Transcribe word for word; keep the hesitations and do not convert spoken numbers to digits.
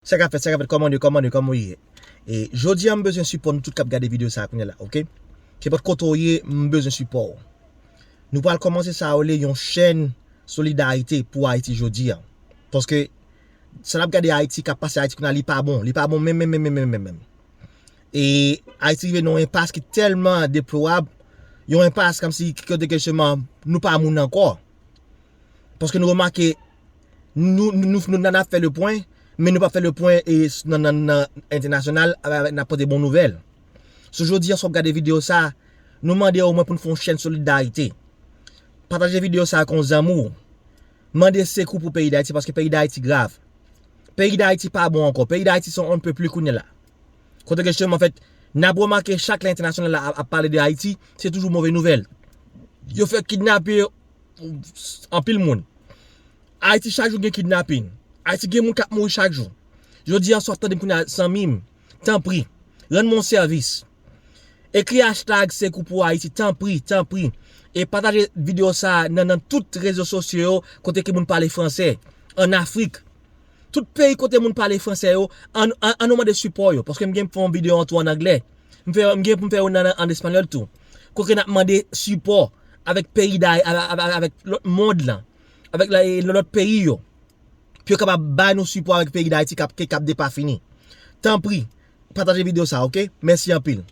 Sa k ap fèt, sa k ap fèt, kòman nou ye, kòman nou ye, kòman nou ye? E jodi a, m bezwen sipò nou tout k ap gade videyo sa a kounye a la, oke? Kenpòt kote w ye, m bezwen sipò w. Nou pral kòmanse sa yo rele yon chèn solidarite pou Ayiti jodi a. Paske sa n ap gade Ayiti, k ap pase Ayiti kounye a, li pa bon. Li pa bon menm, menm, menm, menm, menm, menm, menm. E Ayiti rive nan yon enpas ki tèlman deplorab, yon enpas kòmsi kote ke sèlman nou pa moun ankò. Paske nou remake, nou, nou, nou, nou, n ap fè le pwen, men nou pa fè le pwen e s- nan, nan, nan entènasyonal, avè- avèk n ap pote bon nouvèl. So jodi a, si w ap gade videyo sa, nou mande w omwen pou n fè yon chèn solidarite. Pataje videyo sa ak yon zanmi w. Mande sekou pou peyi Dayiti, paske peyi Dayiti grav. Peyi Dayiti pa bon ankò. Peyi Dayiti se on n pe pli kounye a la. Kote ke jistèman, anfèt, n ap remake chak lè entènasyonal la ap, ap pale de Ayiti, se toujou move nouvèl. Yo fè kidnape anpil moun. Ayiti chak jou gen kidnapin. Ayiti gen moun k ap mouri chak jou. Jodi a, si w ap tande m kounye a, zanmi m, tanpri, rann mwen yon sèvis. Ekri hashtag sekou pou Ayiti, tanpri, tanpri. E pataje videyo sa a nan, nan tout rezo sosyo yo, kote ke moun pale fransè, ann Afrik. Tout peyi kote moun pale fransè yo, ann, ann, ann nou mande sipò yo. Paske m gen pou fè yon videyo an tou ann anglè. M fè, m gen pou m fè youn ann, ann espanyòl tou. Kote n ap mande sipò avèk peyi Day, avèk, avèk, avèk lòt mond lan, avèk la, lòt peyi yo. Pou yo kapab bay nou sipò avèk peyi Dayiti k ap, k ap depafini. Tanpri, pataje videyo sa, oke? Mèsi anpil.